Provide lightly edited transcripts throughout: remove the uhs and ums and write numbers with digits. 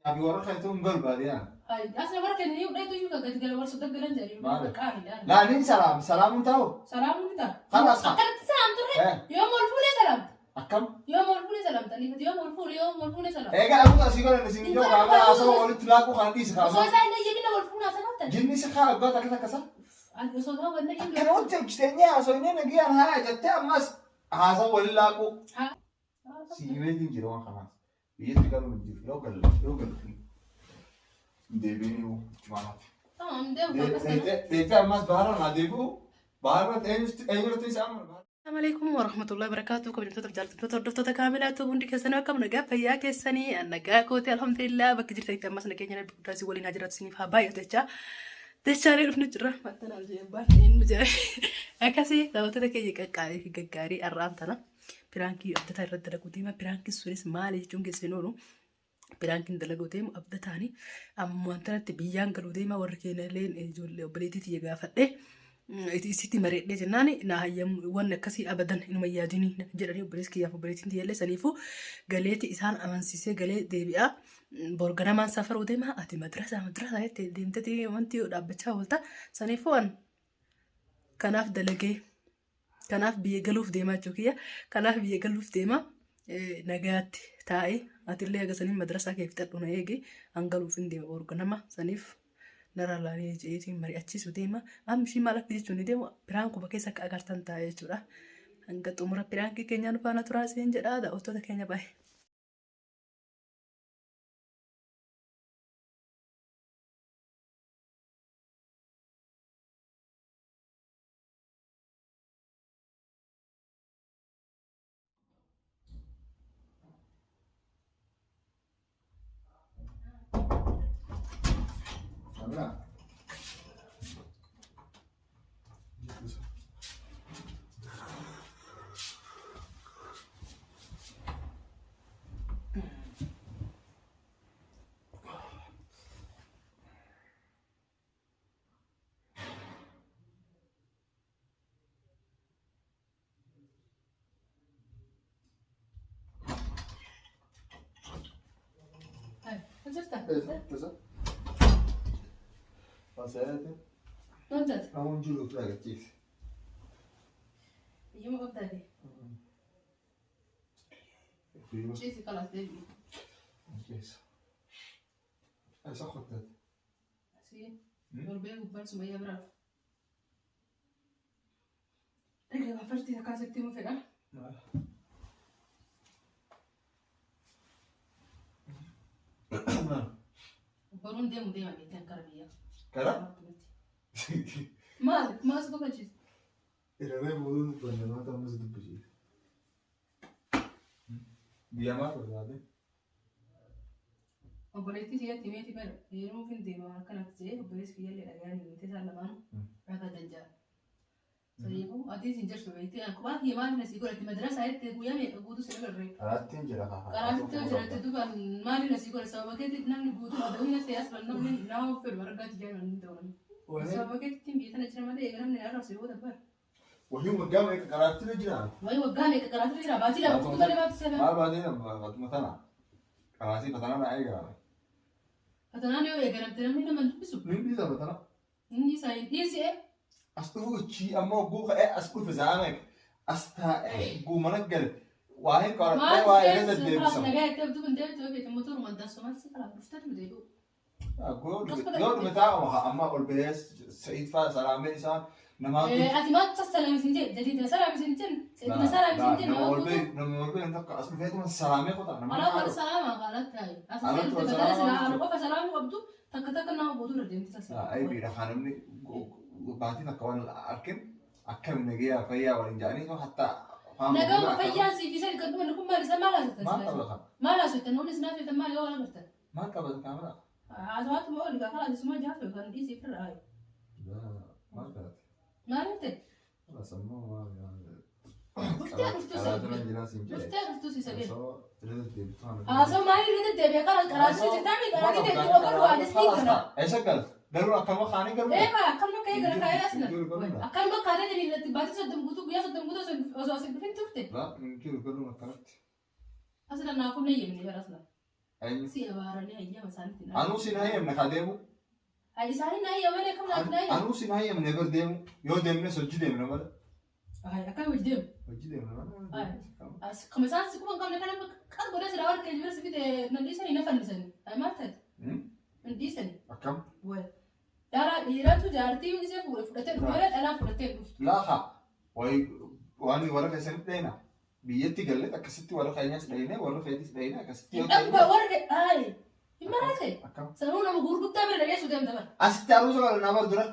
Abi warra keetuu hin galu baadiyyaa. Hay, asna warra keenya yoo dheetu iyyuu gadi gala warra sodda galan jedhanii Maali? qaaniidha. Laa nin salaam salaamuun ta'u. Salaamuun ni ta'a. Kalaas haa. Akkanatti salaam turre Eh, yoo ol fuunee salaamta. Akkam? Yoo ol fuunee salaamta ni yoo ol fuune yoo ol fuunee salaamta. Egaa abuuta asii godhan isin yoo kaamera haasawaa walitti laaquu kana dhiisi Osoo kaasoo. isaan hin eeyyamin ol fuunaa salaamtan. Jinni si kaa abbaa takka takka sa. Osoo isaan hin eeyyamin. Akkana wanti hojjeteenyee haasawinee nagayaan haa jettee ammas haasawa waliin laaquu. Si himeetiin jira waan kanaas. Biyyatti galuun hin jiru. Yoo galle yoo galle deebiin chumaanaati. Tamam deemu akkas kana. Deetee ammas baara naa deebi'u baara eenyutti isa amana. Assalamu alaikum warahmatullahi wabarakatuh. Kabajamtoota fi jaallatamtoota hordoftoota kaamilaa ta'uu hundi keessanii akkam nagaa fayyaa keessanii nagaa kooti alhamdulillah bakka jirtanitti ammas nageenya rabbi guddaa isin waliin haa jiraatu isiniif haa baay'atu jechaa dachaalee dhufne jirra maxxanaa ajaa'ibaan inni jira akkasii taphattoota keenya qaqqaalii fi gaggaarii har'aan tana piraankii abdataa irratti dalaguu deema piraankii sunis maali jechuun keessan oolu piraankiin dalaguu deemu abdataani ammaan tanatti biyyaan galuu deema warri keenya illee ijoollee obboleettii tiyya gaafadhe isitti mareedhee jennaan na hayyamu wanni akkasii abadan inuma yaadini jedhanii obboleessi kiyyaaf obboleettiin tiyya illee saniifuu galeeti isaan amansiisee galee deebi'a. Bor ganamaan safaruu deema ati madrasaa madrasaa jettee deemteeti wanti dhaabbachaa oolta saniifuu an kanaaf dalagee Kanaaf biyya galuuf deemaa jechuu kiyya. Kanaaf biyya galuuf deema. Nagayaatti taa'e. Atillee haga saniin madrasaa kee fixadhu na eegi. An galuuf hin deema boru ganama saniif narraa laalee jeetiin mari'achiisu deema. Amma ishii maal akka jechuun ni deemu piraankuma keessa akka agartan taa'e jechuudha. Hanga xumura piraankii keenyaa nu faana turaa isiniin jedha daawwattoota keenya baay'ee. Kamera. Jirta? Eessa? Maseerati. Maal taate? Namoonni jiru ofirraa gachiisi. Iyyuma qabdaate? Ciisi kalaas deebi'i. Keessa. Eessa qottaate? Asii torbee gubbaan sumayyaa biraa. Egaa farti akkaasitti himu fedha. Boruun deemu deema beektan kara biyyaa. Kara? Maal? Maal si kofalchiisa? Irree booduu dubbanne maata ammas dubbisiisa. Biyya maal barbaade? Obboleettii tiyyatti himeeti bara yeroo fin deema waan akkanatti jedhee obboleessi kiyyallee dhaga'anii himte isaan lamaanuu rakkatan jira. Saniifuu atiis hin jirtu beektee an kophaa kiyya maaliif na sii godhatti madrasaa jettee guyyaa meeqa guutuu si agarre. Karaatti hin jira haa. Karaatti yoo jiratte duuba maaliif na sii godhe sababa keetiif namni guutuun adawii na ta'e asuma namni nama fedhu argaati jaalala hin ta'u namni. Sababa keetiif biyya tana jira malee eega namni na arrabse booda bara. Wahii waggaa meeqa karaatti irra jira? Wayii waggaa meeqa karaatti jira baatii lama guutuu malee baatii sadan. Maal baatee nama tana? Karaatii fatanaa naa eegalame. Fatanaan yoo eegalamte namni nama hin dubbisu. Ni dhiisa fatanaa. Inni isaa hin dhiisee. As dhufu uchii amma hogguu ka'ee as dhufe sa'a meeqa? As taa'ee hogguu mana gale waa hin qoradhee waa irra deddeebisama. Nagaa itti abduu kun deebitu beekte motoruma dansu maal si karaa dhuftatu deebi'u. Yoo dhume taa'uma haa amma ol bahee Sa'iid fa'aa salaamee isaa namaa Ati maal sassalaami sin jedhe jadiidha salaami sin jenne seetina salaami sin jenne nama ol bahee nama ol bahee takka as dhufeetuma salaamee qotaa nama Alaa wal salaama alatti taa'e. Alatti wal Asii salaama silaa jechuudha. qofa salaamuu qabdu takka takka nama guutuu irra deemti sassalaama. Aybiidha haa namni baatii takka waan arkin akkami nagayaa fayyaa waliin jedhanii hatta Nagaa fayyaa siif isa kan dhumanni kun maal isa maal Maal haasoftan? qaba kan? Maal haasoftan? Namni isin haasoftan maal yoo wal agartan? Maal qaba kaamera? Haasawatuma ooli kaa kalaas isuma jaaffe kan dhiisii firra haayu. Maal qabate? Maal ta'e? Sammuu maal Dhuftee dhuftuu Karaa dura jiraa siin jedhe. Dhuftee dhuftuu si sabee. Osoo irra deddeebitu haala. Haasoo maal irra deddeebi'e karaa karaa si jirtaa mi karaa deddeebi'e ofa du'aanis ni gala. Eessa galta? Garuu akkanuma kaanii garuu. Eegaa akkanuma ka'ee gara kaa'ee asna. Akkanuma kaatee jedhanii baatii 30 guutuu guyyaa 30 guutuu osoo as hin dhufin turte. Laa hin jiru garuu akkanatti. Asla naa kun eeyyamne bara asla. Eenyu? Si abaaranii hayyama isaaniitti hin Anuu sin hayyamne haa deemu. Hay isaanii na hayyamanii akkam naaf na hayyamu? Anuu sin hayyamne bar deemu. Yoo deemnes hojii deemna malee. Hay akkam hojii deemu? Hojii deemna malee. As kama isaan si kuma hin qabne kana qas godhee silaa warra keenya bira si fide nan dhiisanii na fannisanii. Hay maal taate? Nan dhiisanii. Akkam? Way. Dhalaa dhiiratu jaartii gisee fuudhe fudhatee dhufu malee dhalaan fudhatee hin dhuftu. Laaha. Wayi waan warra keessanitti dhayna. Biyyatti galle akkasitti warra keenyas dhayne warra keetis dhayne akkasitti yoo Hin ta'e. warra ay hin maraate. Akkam? Sanuu nama gurguddaa bira dhageessu deemta bara. Asitti aruusa godha nama dura.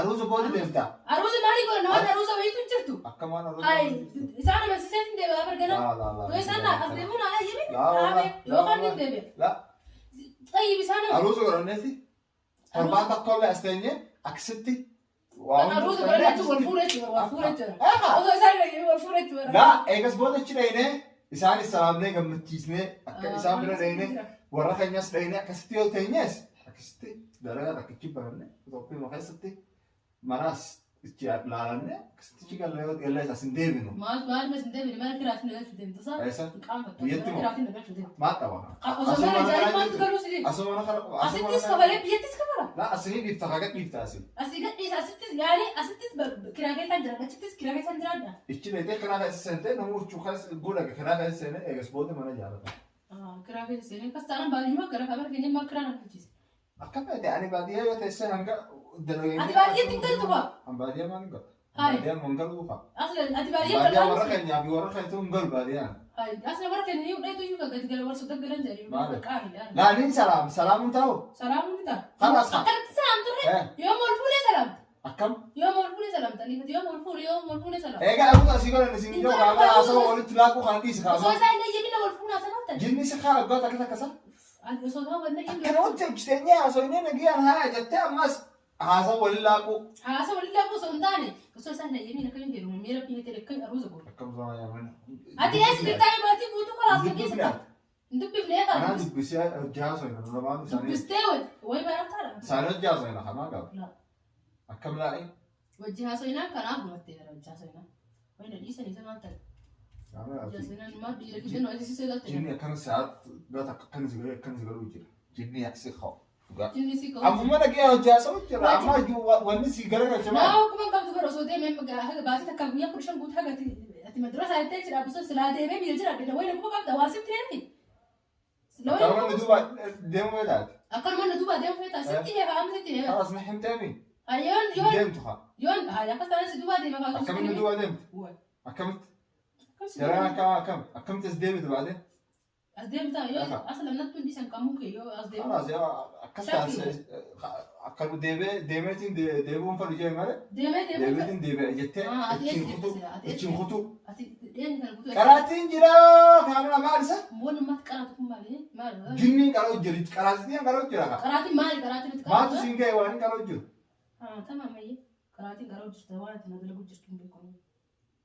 Aruusa booda deemta. Aruusa maalii godha nama aruusa wayiitu hin jirtu. Akkam waan aruusa. Ay isaan amansiisee hin deebi'a bara ganama. Laa laa laa. Yoo isaan as deemuun haa ayyamin Laa laa haame yookaan laa hin deebi'a. Laa. Xayyib isaan Aruusa godhanneeti. Torbaan tokkollee as teenye akkasitti. Aruusa godhan jechuun wal fuudhee jechuudha wal fuudhee jechuudha. Osoo isaan hin wal fuudhee jechuudha. Laa eegas booda achi dhaynee isaanis salaamnee gammachiisnee akka isaan bira dhaynee warra keenyas dhaynee akkasitti yoo teenyees akkasitti dalagaa takkichi baranne Itoophiyaa keessatti manaas itti laalannee akkasitti achi gallee yoo gallee as hin deebinu. Maal maal mas hin deebine mana kiraatiin nagalchuu deemtu isaa Eessa? hin qaanfattu. Biyyatti Mana moo? kiraatiin nagalchuu deemtu. Maal qaba? Osoo mana ijaarii maaltu galuu si deemu? Asuma mana kana. Asittis kafalee biyyattis kafala. Laa asinii dhiifta kaga dhiifta asii. Asii gadhiisa asittis yaani asittis kiraa keessaan jira achittis kiraa keessaan jiraadha. Ichi dheetee karaa keessa seentee nama huccuu keessa godha karaa keessa seenee eegas booda mana ijaarrata. Kiraa keessa seenee akkas taanaan baadiyyuma gara kabara keenya maal kiraa na kafachiisa. Akka fedhe ani baadiyyaa yoo teessee hanga dalagee. Ati baadiyyaatti hin galtu baa. An baadiyyaa maal hin galu? Hai. Baadiyyaa hin galuu fa. Asla ati baadiyyaa Baadiyyaa warra galaa. keenyaa fi warra keetuu hin galu baadiyyaan. Hai asla warra keenya yoo dheetu iyyuu gadi gala warra sodda galan jedhanii. Maali? Qaaniidha. Laaniin salaam salaamuun ta'u. Salaamuun ni ta'a. Kalaas haa. Akkanatti salaam turre Eh, yoo mool fuulee salaamta. Akkam? Yoo mool fuulee salaamta ni yoo mool fuulee yoo mool fuulee salaamta. Egaa aruusa asii godhan isin yoo kaaba haasawaa walitti laaquu kana dhiisi Osoo kaasa. isaan hin eeyyamina wal fuunaa salaamtan. Jinni si kaa abbaa takka takka sa. Osoo isaan wal eeyyamina. Akkana wanti hojjeteenyee haasawinee nagayaan haa jettee ammas haasawa waliin laaquu. Haasa waliin laaquu osoo hin taane osoo isaan hin eeyyamina akkamiin heerumu miira biyya ta'e akkamiin aruusa godhu. Akkam sama yaamana. Ati eessa jirtaa maatii guutuu kalaas keessa ta'a. Hin dubbifnee Anaan kaa. dubbisee hojii haasawina lamaan isaanii. Dubbistee wayi barattaadha. Isaanii hojii haasawina kanaa qaba. La. Akkam laa'in? Wajji haasawinaan kanaaf gumattee gara wajji haasawinaan. Wayi na dhiisan isa maal ta'e? Wajji haasawinaan maal dhiira kiddeen hojii sisee galte. Jinni akkana sa'aat gata akkana si galu akkana si galu jira. Jinni si haa. Jinni si ka'u. Ammuma dhagee hojii haasawuu jira. Amma wanni si garagalche maal? Naa akkuma hin qabdu bara osoo deemee haga baatii takka guyyaa 15 guutuu haga ati madrasaa jettee jira abbisoo silaa deemee biyya jira dha wayi na kuma qabda waa sitti reefi. Akkanuma inni duuba deemuu feetaati. Akkanuma inni duuba deemuu feetaa sitti heefa amma sitti heefa. Kalaas na himteemi. Yoon yoon Deemtu haa. yoon akkas taanaan si duuba deema fa'aa. Akkamitti inni duuba deemtu? Akkamitti? Jaraan akkam akkam akkamitti as deebitu baatee? As deemtaa yoo as lamnattu hundi san qammuu kee yoo as deemtu. Kalaas yoo akkas taasise akka nu deebee deemeetiin deebi'uun fadhu jee malee Deemee deemuu. deemeetiin deebi'a jettee Ati ittiin eessa kutuu jirta ati eessa ittiin kutuu. Ati dhiyeenya kana guutuu. Qaraatiin jira kaamila maal isa? Moon ummati qaraatu kun maali? Maali? Jinniin qaroo jira qaraatiin qaroo jira kaa. Qaraatiin maali? Qaraatiin nuti Maaltu qaraatu? siin ga'e waan hin qaroo jiru? Tamam ayyee. Qaraatiin qaroo jirta waan ati na dalagu jirtu hin beeku.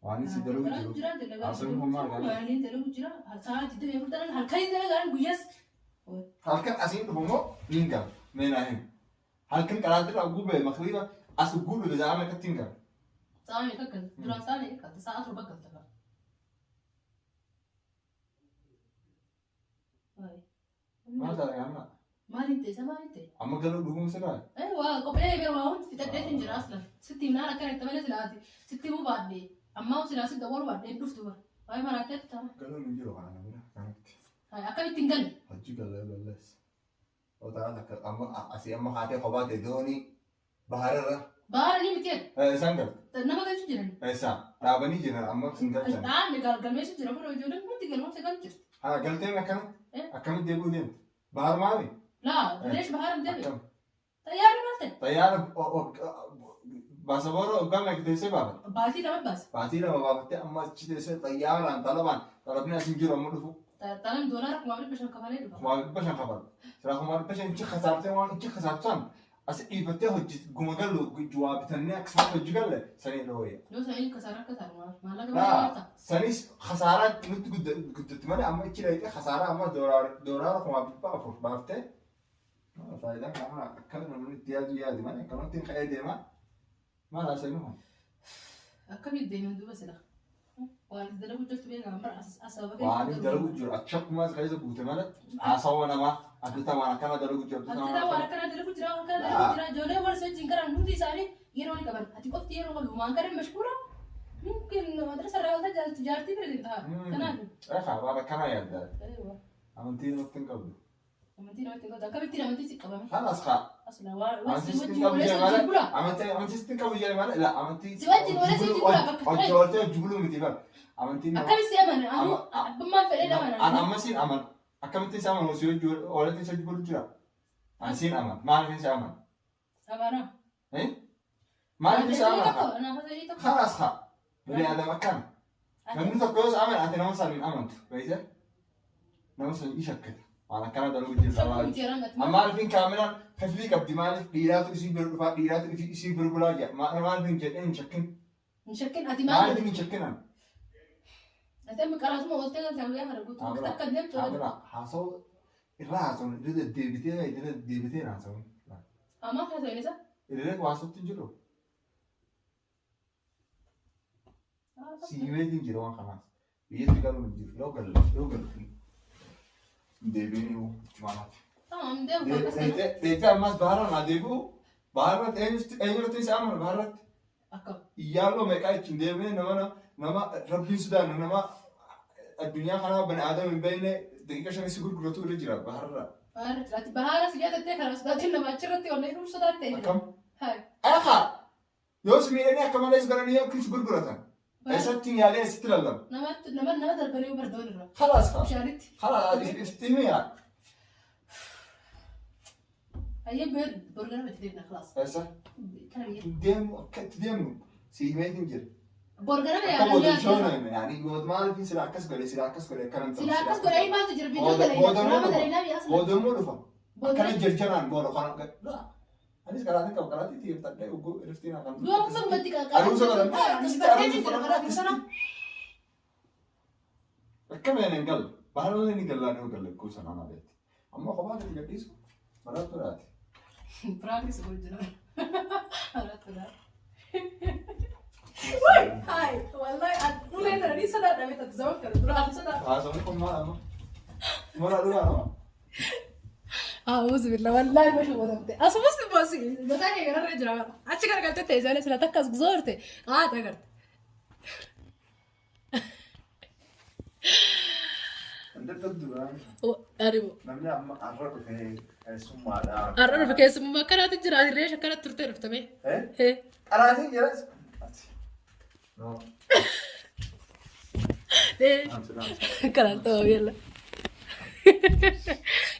Waan inni si dalagu Qaraatiin jiru. jira dalagaa Haasawni kun maal kana? Maaliin dalagu jira? Sa'a 24 dalan halkanis dalagaan guyyaas. Halkan asiin dhufu immoo niin gala. Mee naa himi. Halkan qaraatirraa gubee makriiba as guutuu za'a meeqatti hin gala. Sa'a meeqa galta? Duraan sa'a meeqa galta? Sa'a 7 galta bara. Maal ta'a yaamna? Maaliin ta'e isa maaliin ta'e? Amma galuu dhuguma sirraa? Waa qophee eebee waa hundi fixadheetiin jira asla. Sitti himnaan akkana itti malee silaati. Sitti himuu baadhee. Ammaa silaa sitti dawwaluu baadhee hin dhuftu bara. Waa'ee maraattee tama. Galuun hin jiru kana bira kanatti. Akkamitti hin galle? Hojii galee balleessa. Otaa takka amma asii amma haatee kophaa ta'e doonii bahararra. Bahara ni miti Isaan galte. Nama galchu jiran. Eessa? Dhaabanii jiran amma sin galchan. Dhaabni galmeessu jira kun ijoolleen hundi galmoomsa galchu jirti. Haa galteen akkamitti? Akkamitti deebi'uu deemte? Bahar maali? Laa leesh bahara hin deebi'u. Akkam? Xayyaarri maal ta'e? Xayyaara baasaboora hoggaa meeqa teessee baafatte? Baatii 2 baase. Baatii 2 baafattee amma achi teessee xayyaaraan xalabaan xalabni as hin jiru amma dhufu. Xalan doolaara 5,500 kafalee dhufa. 5,500 kafala. Silaa 5,500 ichi kasaartee waan ichi kasaartan as dhiifattee hojii guma gallu waa bitannee akkasumas hojii galle sanii irra wayya. Yoo sanii kasaaraa akka taanu maallaqa Laa baay'ee ta'a. sanis kasaaraa nutti guddatti malee amma ichi dhaqxee kasaaraa amma doolaara 4,400 baaftee faayidaan kana akkana namni itti yaadu yaadi malee akkanumatti ka'ee deema. Maal haasa'inu kun? Akkamitti deeman duuba sila? Waan itti dalagu jirtu beekaa bara asababa kee. Waan inni dalagu jiru achakumas keessa guute malee haasawaa namaa abdata waan akkana dalagu jiru abdata Abdata waan waan akkana. akkana dalagu jira waan akkana dalagu jira ijoollee warra wajjin karan hundi isaanii yeroo ni qaban ati qofti yeroo qabdu waan kana mashkuura mumkin madrasa irraa galta jaartii bira deemta kanaaf. Eegaa waan akkana yaadda. Amantii namatti hin qabdu. Amantii namatti hin qabdu akkamittiin amantii si qabame? Kanas kaa. Asla waan Amantii si sitti wajjin hin qabdu olee jedhe si wajjin malee. bula. Amantii sitti hin qabdu jedhe malee. La amantii. Si wajjin olee si wajjin bula bakka Hojii ooltee hojii buluu miti bara. Amantiin nama. Akkamitti si amana? Anuu abbummaan fedhee amana. An amma siin amana. Akkamittiin si amanu si hojii ooletti si hojii bulu jira. An siin amana. Maaliif si amana? Amana. Maaliif si amana? Tokko anaaf sadii tokko. Kanas kaa. Bani Adam akkana. Namni tokko yoo si amane ati nama sana hin amantu. Beekte? Nama sana ni shakkata. Waan akkana dalaguu jirta Shakkuu maaliif? miti yeroo Amma maaliif kaameraan kafilii qabdi maaliif dhiiraatu isii bira dhufaa dhiiraatu isii bira bulaa jira maaliif hin jedheen hin shakkin Hin shakkin ati maal maaliif hin shakkinan? Ati amma qaraasuma ooltee galtee guyyaa kana guutuu Kaamera takka deemtu. kaamera haasa'u irraa haasa'u irra deddeebitee irra deddeebitee haasa'u. Ammaa kana ta'e isa. Irra haasa'utti hin jiru. Siimeetiin jira waan kanaas. Biyyatti galuun hin jiru. Yoo galu yoo galu hin deebiin yoo jumaanaati. Tamam deemu bakka sana. Deetee ammas baharra naa deebi'u baharratti eenyutti isa amana baharratti. Akkam. Iyyaaloo meeqaa ittiin deemee nama nama rabbiin sodaannu nama addunyaa kanaa bani aadam hin beekne daqiiqa shanis gurguratu irra jira baharra. Bahaara jira. Ati bahaara si jaalattee karaa sodaatiin nama achirratti onnee dhufu sodaattee. Akkam? Hai. Eegaa! Yoo si miidhanii akka malees godhanii yookiin si gurguratan. Eessatti yaalee eessatti lallabu? Namatti nama nama darbanii bardoon irra. Khalaas kaa. Bishaanitti. Khalaas iftiimi yaa. Hayyee beer borgana hojii deemna khalaas. Eessa? Kana biyya. Deemu akka itti deemnu si himeetiin jira. Borgana Akka yaadanii booda yaadanii. shoona hime yaani maaliif sila akkas godhe sila akkas godhe akkana Sila akkas godhanii maaltu jira viidiyoo Booda- dalagaa. booda Diraama dhufa. dalagaa biyya asla. Booda immoo dhufa. Akkana Booda. jarjaraan booda kana. Anis karaatiin qaba karaatiin xiyyeeffadhee uggoo iriftiin afaan. Du'a kun matti qaqqaba. Aruusa godhan. Akkasitti aruusa godhan. Akkasitti. Akkama hin galle. Baala ni gallaan yoo galle kuusa nama beekti. Amma kophaa gadi gadhiisu maraatu laati. Piraakis godhu jira. Maraatu laati. Wai, hai, wallahi ulee tana ni sodaadha beektu zaman kana duraan sodaadha. Haasawni kun maal amma? Mara dhugaa nama? A'uuzu billah wallahi ma shawwadamte. Asumas bosi mataa kee gararra jira. Achi garagaltee teessee sila takka as zoorte qaata garte. Aribu. Namni amma har'a dhufee keessummaadha. Har'a dhufe keessummaa akkanaatu jira ati reesha akkanatti turtee dhuftame. Eh? Qaraatiin jiras. No. Kanaaf ta'uu yalla.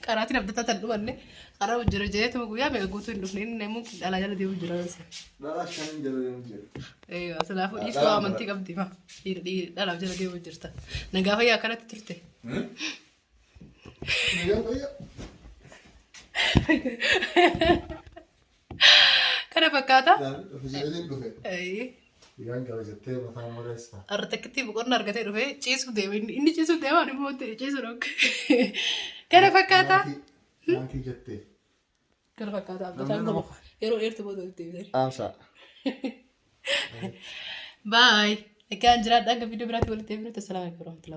Qaraatiin abdataa tan dhumanne karaa jira jeetuma guyyaa meeqa guutuu hin dhufne inni immoo dhalaa jala deemu jira. Dhala shan jala deemu jira. Eeyyuu silaafuu dhiiftuu amantii qabdi ma dhalaaf jala deemu jirta. Nagaa fayyaa akkanatti turte. Nagaa fayyaa. Kana fakkaata. Ofiisiitiin dhufe. Eeyyee. Dhigaan qaba jettee mataa murreessa. Har'a takkitti boqonnaa argatee dhufee ciisuuf deema inni inni ciisuuf deema ani immoo ciisu dhokka. Kana fakkaata. Naankii jettee. Kana fakkaata abdataan kun yeroo dheertuu booda walitti deebisan. Dhaamsa. Bye. Egaan jiraadha hanga viidiyoo biraatti walitti deebinutti. Assalaamu alaikum warahmatullahi.